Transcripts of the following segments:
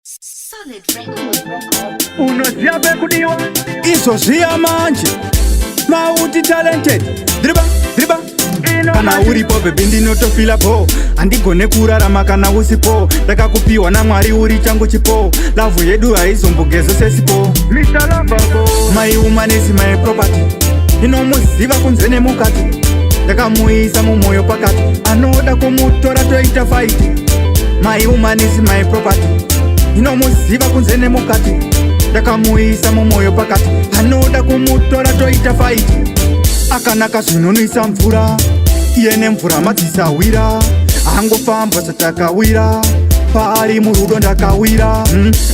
Solid record. Unoziva pekudiwa. Izvo zviya manje mauti talented driba driba. Kana uripo baby, ndinotofila po. Handigone kurarama kana usipo. Ndakakupiwa naMwari, uri changu chipo. Love yedu haizombogeze sesipo. Mr. Lovable. My woman is my property. Ndinomuziva kunze nemukati. Ndakamuisa mumwoyo pakati. Anoda kumutora toita fight. My woman is my property. Ndinomuziva kunze nemukati. Ndakamuisa mumwoyo pakati. Anoda kumutora toita fight. Akanaka zvinonwisa mvura. Iye nemvura madzisawira. Angofamba zvatakawira. Paari murudo ndakawira.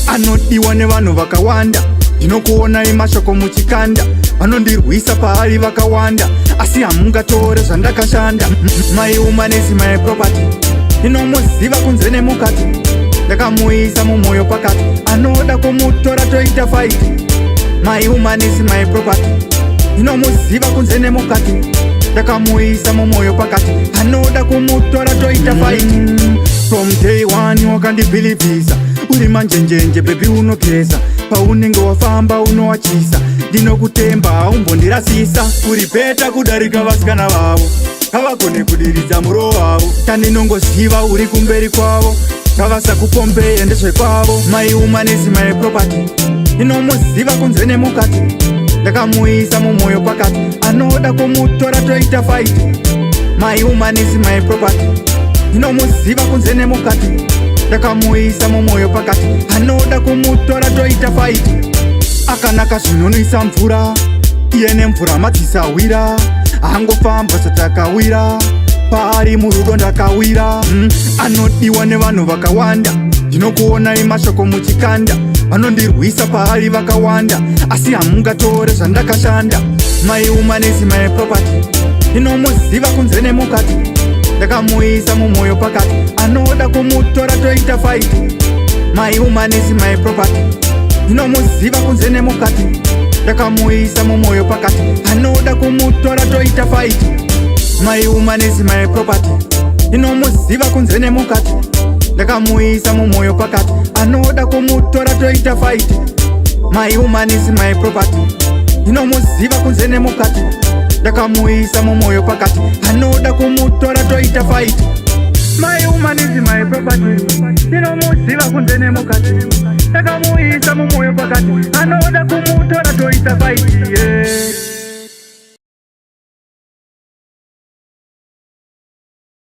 Anodiwa nevanhu vakawanda. Ndinokuonai mashoko muchikanda. Vanondirwisa paari vakawanda, asi hamungatore zvandakashanda. My woman is my property. Ndinomuziva kunze nemukati. Ndakamuisa mumwoyo pakati. Anoda kumutora toita fight. My woman is my property. Ndinomuziva kunze nemukati. Ndakamuisa mumwoyo pakati. Anoda kumutora toita fight. From day one wakandibhilivhisa. Uri manjenjenje baby, unogeza. Paunenge wafamba unowachisa. Ndinokutemba, haumbondirasisa. Uri better kudarika vasikana vavo. Ngavagone kudiridza muro wavo. Chandinongoziva, uri kumberi kwavo. Ngavasakupombeye, ndezvekwavo. My woman is my property. Ndinomuziva kunze nemukati. Ndakamuisa mumwoyo pakati. Anoda kumutora toita fight. My woman is my property. Ndinomuziva kunze nemukati. Ndakamuisa mumwoyo pakati. Anoda kumutora toita fight. Akanaka zvinonwisa mvura. Iye nemvura madzisawira. Angofamba zvatakawira. Paari murudo ndakawira. Anodiwa nevanhu vakawanda. Ndinokuonai mashoko muchikanda. Vanondirwisa paari vakawanda, asi hamungatore zvandakashanda. My woman is my property. Ndinomuziva kunze nemukati. Ndakamuisa mumwoyo pakati. Anoda kumutora toita fight. My woman is my property. Ndinomuziva kunze nemukati. Ndakamuisa mumwoyo pakati. Anoda kumutora toita fight. My woman is my property. Ndinomuziva kunze nemukati. Ndakamuisa mumwoyo pakati. Anoda kumutora toita fight. My woman is my property. Ndinomuziva kunze nemukati. Ndakamuisa mumwoyo pakati. Anoda kumutora toita fight. My woman is my property. Ndinomuziva kunze nemukati. Ndakamuisa mumwoyo pakati. Anoda kumutora toita fight, yeah.